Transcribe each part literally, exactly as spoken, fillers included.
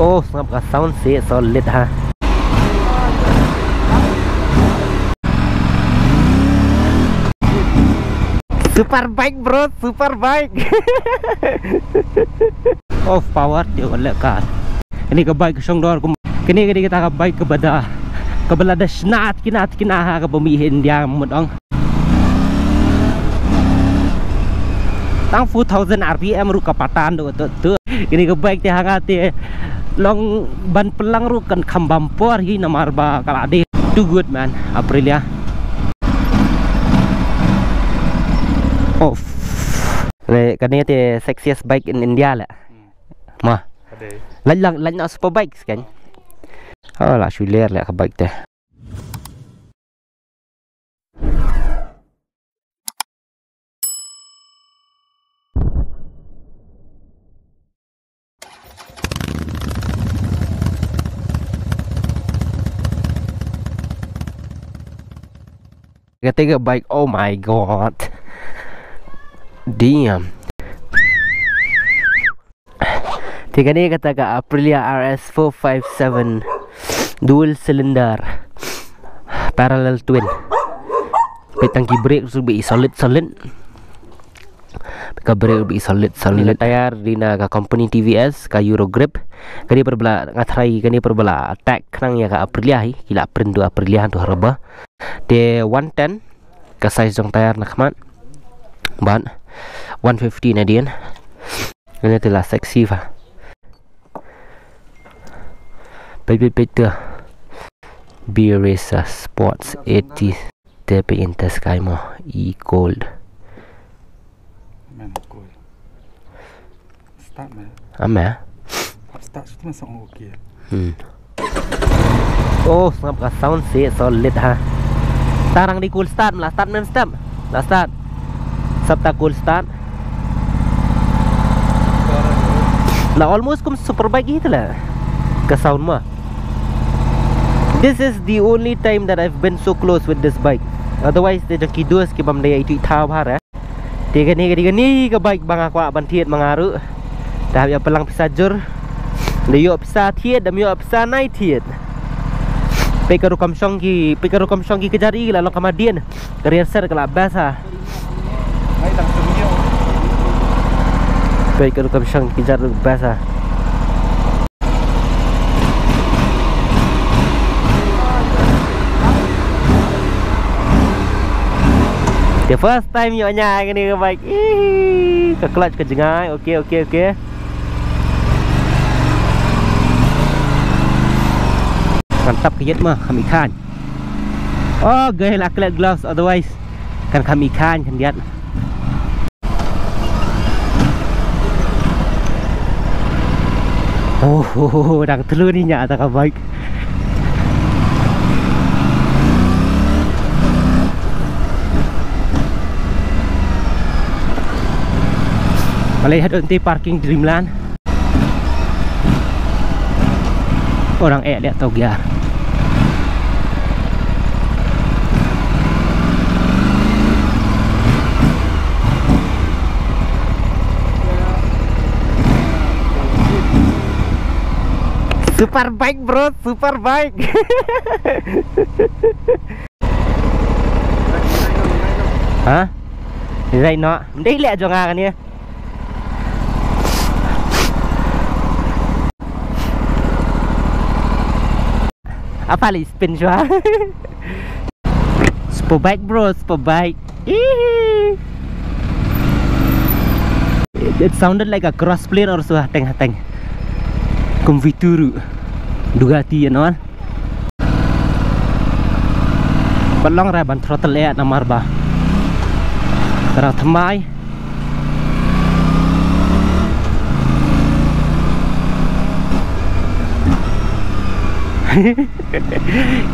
Oh, sngap ka sound seh, solid ha. Super bike, bro, super bike. Of power, te wan leh ka. Kane ka bike ka shong dor kum. Kane, kane kata ka bike kaba da, kaba la da shna tikna tikna ha kaba mih ha India mut ong. Tang four thousand R P M ruh ka patan do tu tu. Kane ka bike te ha nga te long ban pynlang ruh kan kham bam por hi namar ba ka la dei. Too good, man. Aprilia. Of. Kane, kane te sexiest bike in India leh. Hmm. Ma. Ka dei. Lain lang, lain na super bikes kan. Oh, la shu ler leh ka bike te. Kata ka bike, oh my god. Damn. Te kane kata ka Aprilia R S four five seven dual cylinder parallel twin. Peit tang ki brake ruh ba i solid solid. Ka brake ba i solid solid. Tayar dei na ka company T V S, ka Euro Grip. Kane pat ba la nga tharai, kane pat ba la attack khnang ïa ka Aprilia hi, ki la print tu Aprilia tu ha rubber. Te one ten ka size jong tayar na khmat. Bad one fifty na dien. Kane te la sexy ba. Peit peit peit tu. B Racer Sports eighty. Te peit in test kai mo. E cold. Man, cold. Start, man. Ame. Start, start, start, okay. Hmm. Oh, sngap ka sound seh, solid ha. Tang dei cold start, la start mem step. La start. Sap ta cold start. La almost kum super bike hi te la. Ka sound ma. This is the only time that I've been so close with this bike. Otherwise, te jong ki dos ki bym dei ïa itu i thaw bha re. Te kane, kane, kane ka bike ba nga kwah ban thied ma nga ruh. Te hap ïa pynlang pisa jur. Da ïoh pisa thied, dam ïoh pisa nai thied. Peit ka rukom shong ki, peit ka rukom shong ki kjari la long ka madien. Ka rear set ka la best ha. Peit ka rukom shong ki kjari best ha. The first time ïoh nya kane ka bike. Ih, ka clutch ka jngai. Okay, okay, okay. Kan tap ka ïit ma, kham i khan. Oh, guys, la klet gloves, otherwise kan kham i khan khyndiat. Oh, oh, oh, oh, dang tlu ni nya ta ka bike. Balei haduh nti parking Dreamland. Orang eh lihat tau gear. Super bike, bro, super bike. Ha? Dei noh. Dei leh jong nga kane. Apa lagi spin shuwa? Sport bike, bro, sport bike. Ih. It, it sounded like a cross plane or so, hateng, hateng. Kum V two ruh. Ducati, you know. Ban long re ban throttle eh namar ba ka dang thymmai.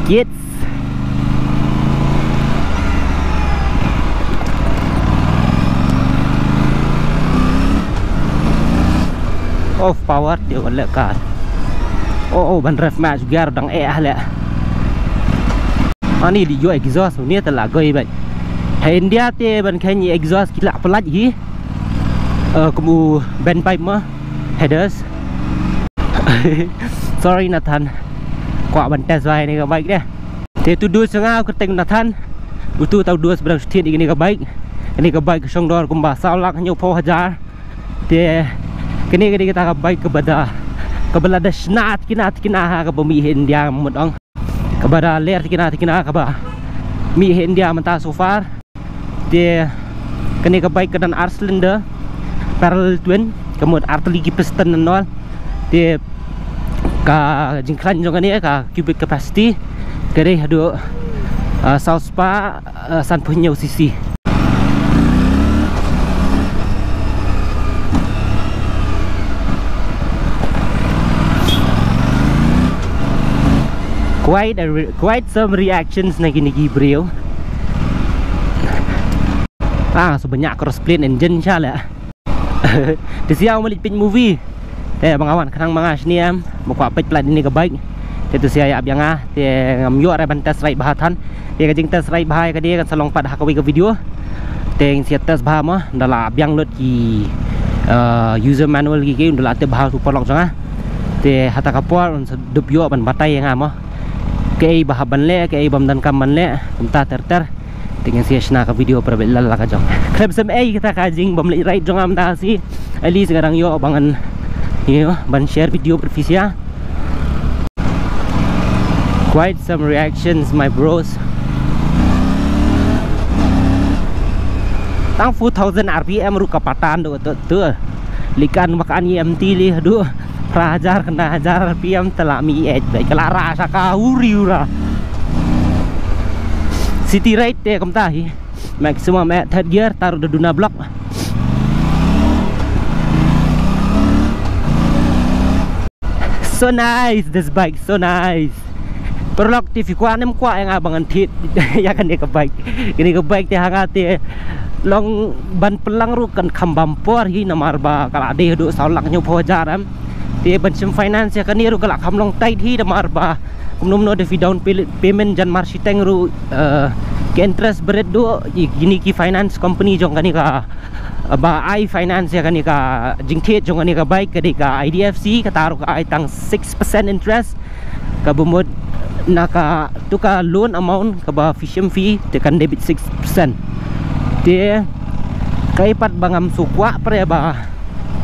Kids. Off power, te wan leh ka. Oh, oh, ban rev ma shu gear dang eh ah leh. Ani leh ïoh exhaust une te la goi bad. Ha India te ban kheiñ exhaust ki la pynlait hi. Eh, kum u bend pipe ma, headers. Sorry Nathan. Kwah ban test bha ïa kane ka bike de. Te utu u dost jong nga u kyrteng Nathan. Utu uta u dost ba dang shu thied ïa kane ka bike. Kane ka bike ka shong dor kumba saw lak hynñiewphew hajar. Te kane ka dei kata ka bike kaba da, kaba la da shna tikna tikna ha kaba mih ha India mut ong. Kaba da ler tikna tikna kaba mih ha India mynta so far. Te kane ka bike ka don ar cylinder, parallel twin, ka mut ar tylli ki piston na nol. Te ka jingkhlaiñ jong kane ka cubic capacity ka dei haduh, ah, saw spah, ah, sanphew hynñiew cc. Quite a re-, quite some reactions na kine ki briew. Ah, so bynta cross plate engine sha la. Te sha u malik pink movie. Te ba nga wan khnang ma nga shane em, ma kwah peit pla dini ka bike. Te tu sha ïa biang nga, te ngam ïoh re ban test ride bha than. Te ka jing test ride bha ka dei kan sa long pat ha kawei ka video. Te ngin sha test bha mo, da la biang lut ki, eh, user manual ki ki, da la tip bha tu paralok jong nga. Te hata ka por un sa dup ïoh ban batai ïa nga mo. Kaei ba hap ban leh, kaei bym donkam ban leh, kumta ter ter. Te ngin sa shna ka video para bit la la ka jong. Khlem sem ei kata ka jing bym leh ride jong nga mynta shi. At least nga dang ïoh ba ngan, you know, ban share video para phi sha. Quite some reactions, my bros. Tang four thousand R P M ruh ka patan do tu tu. Likan makan i M T li haduh. Phra hajar khyndai hajar R P M te la mih eh, ka la rah sha ka uri ura. City ride te kumta hi. Maximum eh third gear, taruh da duna block. So nice, this bike, so nice. Paralok te phi kwah ne ym kwah ïa nga ba ngan thied ïa kane ka bike. Kane ka bike te ha nga te long ban pynlang ruh kan kham bam por hi namar ba ka la dei haduh saw lak hynñiewphew hajar em. Te ban shim finance ïa kane ruh ka la kham long tight hi namar ba kumno kumno da phi down pay-, payment jan mar shiteng ruh, eh, ka interest bret duh ïa kine ki finance company jong kane ka ba ai finance ïa kane ka jingthied jong kane ka bike ka dei ka I D F C, kata ruh ka ai tang six percent interest. Kaba mut na katu ka loan amount kaba phi shim phi te kan debit six percent. Te kaei pat ba ngam shu kwah pre ba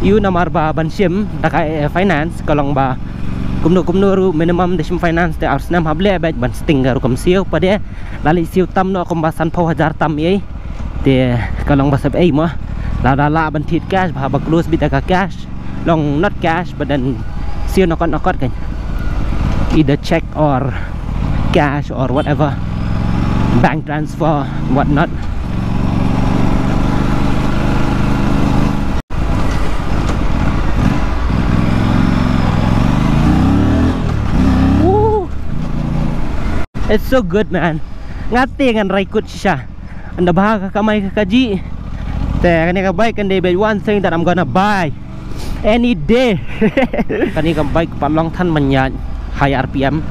ïoh namar ba ban shim da ka, eh, finance ka long ba kumno kumno ruh minimum da shim finance te ar snem hap leh bad ban sting ka rukom siew pat de la leh siew tam noh kumba sanphew hajar tam ei. Te ka long ba sep ei mo. Lada lah ban thied cash ba haba close bit da ka cash. Long not cash but then siew nokot nokot kan. Either check or cash or whatever. Bank transfer, whatnot. Woo. It's so good, man. Nga te ngan raikut shisha. Ynda bha ka kamai ka kajih. Te kane ka bike kan dei bad one thing that I'm gonna buy any day. Kane ka bike pat long than ban ïaid high R P M.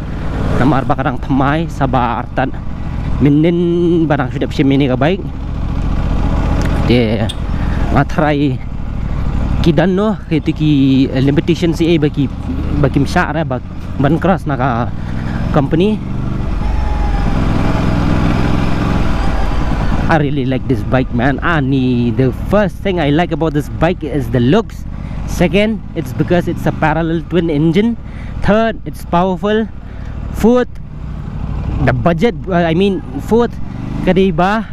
Namar ba ka dang thymmai sa ba artat mynnin ba dang shu dep shim ïa kane ka bike. Te nga tharai ki don noh kito ki, eh, limitation shi ei ba ki, ba kim shah re ba ban cross na ka company. I really like this bike, man. Ani, the first thing I like about this bike is the looks. Second, it's because it's a parallel twin engine. Third, it's powerful. Fourth, the budget, uh, I mean, fourth, ka dei ba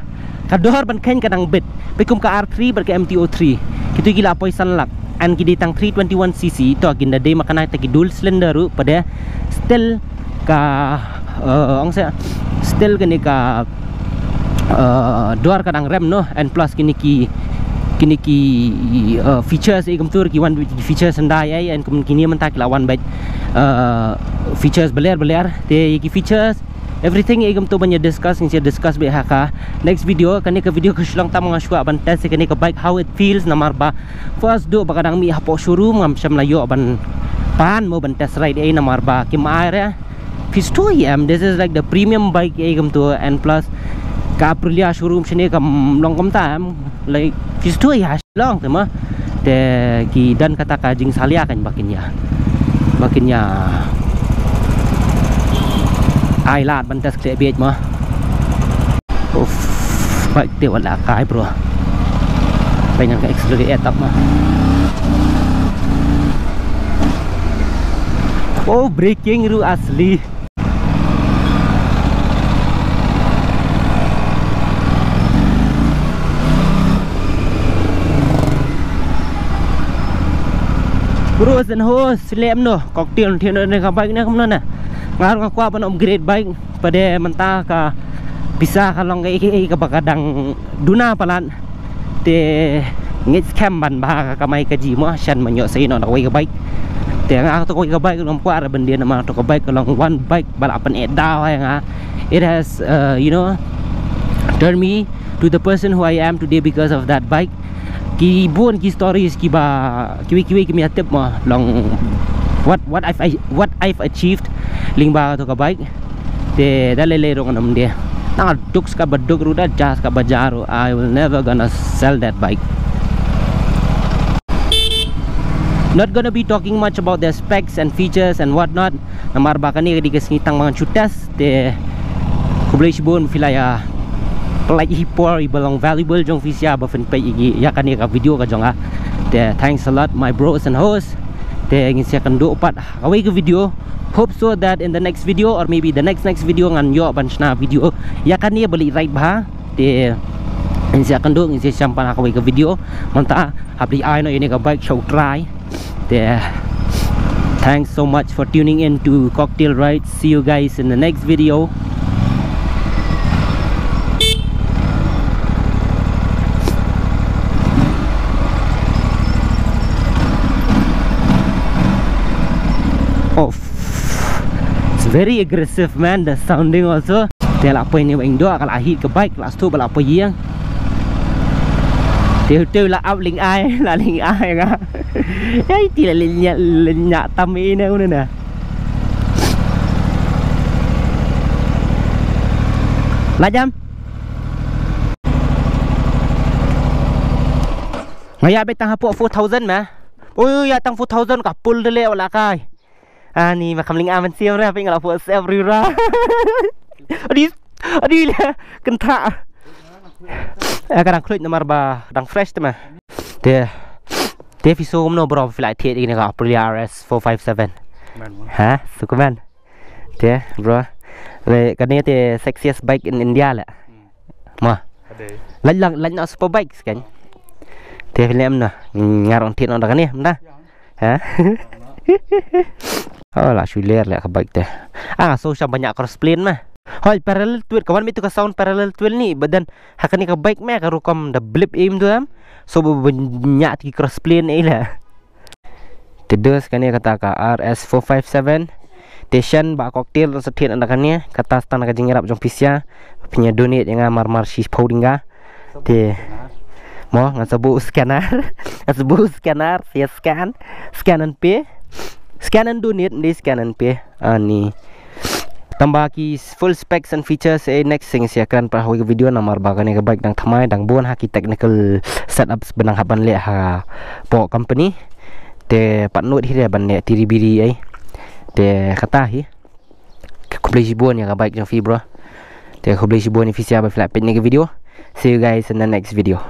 ka dor ban kheiñ ka dang bit. Peit kum ka R three bad ka M T O three. Kito ki la poi san lak. And ki dei tang three twenty-one C C, to kin da dei ma kane te ki dual cylinder ruh pat de. Still ka, uh, ong sa, still kane ka, uh, dor ka dang rem noh, and plus kine ki, kine ki, uh, features ei kumtu ki wan features Hyundai ei, and kum kine mynta ki la wan bad, uh, features ba ler ba ler. Te ki features everything ei kumtu ban ïa discuss, ngin sa discuss bad ha ka next video. Kane ka video ka shu long tam nga shu kwah ban test kane ka bike how it feels namar ba first duh ba ka dang mih hapoh showroom ngam shym la ïoh ban pan mo ban test ride ei namar ba kim ai re. Phi shu ïohi em, this is like the premium bike ei kumtu, and plus ka Aprilia showroom shane kam long kumta em, like phi shu ïohi ha Shillong te ma. Te ki don kata ka jingsalia kan ba kin ïa. Ba kin ïa ai lad ban test khleh bieit mo. Uff, bike te wat la kai bro. Bike nang ka accelerate tap mo. Oh, braking ruh asli. Bro, shen ho, slem no, Cocktail, thie no ne ka bike ne kumno na. Nga ruh nga kwah ban upgrade bike, pat de mynta ka pisa ka long ka, ka, ka ba ka dang duna palat. Te ngeit skhem ban bha ka kamai kajih mo, shen ban ïoh sei noh da kawei ka bike. Te nga to kawei ka bike ruh ngam kwah re ban die namar to ka bike ka long one bike ba la pyneh daw ha nga. It has, uh, you know, turned me to the person who I am today because of that bike. Ki bun ki stories kiba kiwei kiwei kim ïa tip mo long what, what I've, what I've achieved lyngba to ka bike. Te da lei lei ruh ngan ym die. Nang duk sha kaba duk ruh, da jah sha kaba jah ruh, I will never gonna sell that bike. Not gonna be talking much about their specs and features and whatnot. Namar ba kane ka dei ka sngi tang ba ngan shu test. Te khublei shibun phi la ïa pynlait ïa i por iba long valuable jong phi sha ba phin peit ïa kane ka video ka jong nga. Te thanks a lot my bros and hoes. Te ngin sa ïa kynduh pat ha kawei ka video. Hope so that in the next video or maybe the next next video ngan ïoh ban shna video ïa kane ba leit ride bha. Te ngin sa ïa kynduh, ngin sa ïa shim pat ha kawei ka video. Mynta hap leit ai noh ïa kane ka bike sha u trai. Te thanks so much for tuning in to Cocktail Ride. See you guys in the next video. Oh, it's very aggressive, man, the sounding also. Te la poi ne weng do ka la hit ka bike, la stu ba la poi ïeng. Te te la ap ling ai, la ling ai nga. Ai ti la ling nya, ling nya tam ine una na. La jam. Nga ïa beit tang hapoh four thousand ma. Oi, ïa tang four thousand ka pul de le wala kai. Ani ma kam ling aman siam ra ping la four self ri ra. Adi, adi le kynta. Eh, ka dang khluit namar ba dang fresh te ma. Te, te phi shu kumno bro, phi la thied ïa kane ka Aprilia R S four five seven. Ha, shu kumno. Te bro. Le kane te sexiest bike in India le. Ma. Lait lang, lait na super bike skan. Te phi lem na. Nga ruh thied noh da kane mynta. Ha? Oh, la shu ler le ka bike te. Ah, so sham ba ñiah crossplane ma. Hoi, parallel twirl, ka wan beit tu ka sound parallel twirl ni, but then ha kane ka bike ma ka rukom da blip im tu am. So ba ñiah ti crossplane ei la. Te dus kane kata ka R S four five seven. Te shen ba Cocktail sa thied na kane, kata stang ka jingïarap jong pisa. Phi ïa donate ïa nga mar mar shiphew tyngka. Te mo ngan sa buh scanner. Ngan sa buh scanner, ïa scan. Scan and pay. Scan and donate, ym dei scan and pay. Ani. Tang ba ki full specs and features eh next thing ïa kren pat ha kawei ka video namar ba kane ka bike dang thymmai, dang bun ha ki technical setups ba dang hap ban leh hapoh company. Te pat nud hi de ban leh tiri biri ei. Te kata hi. Khublei shibun ïa ka bike jong phi bro. Te khublei shibun ïa phi sha ba phi la peit ïa ka video. See you guys in the next video.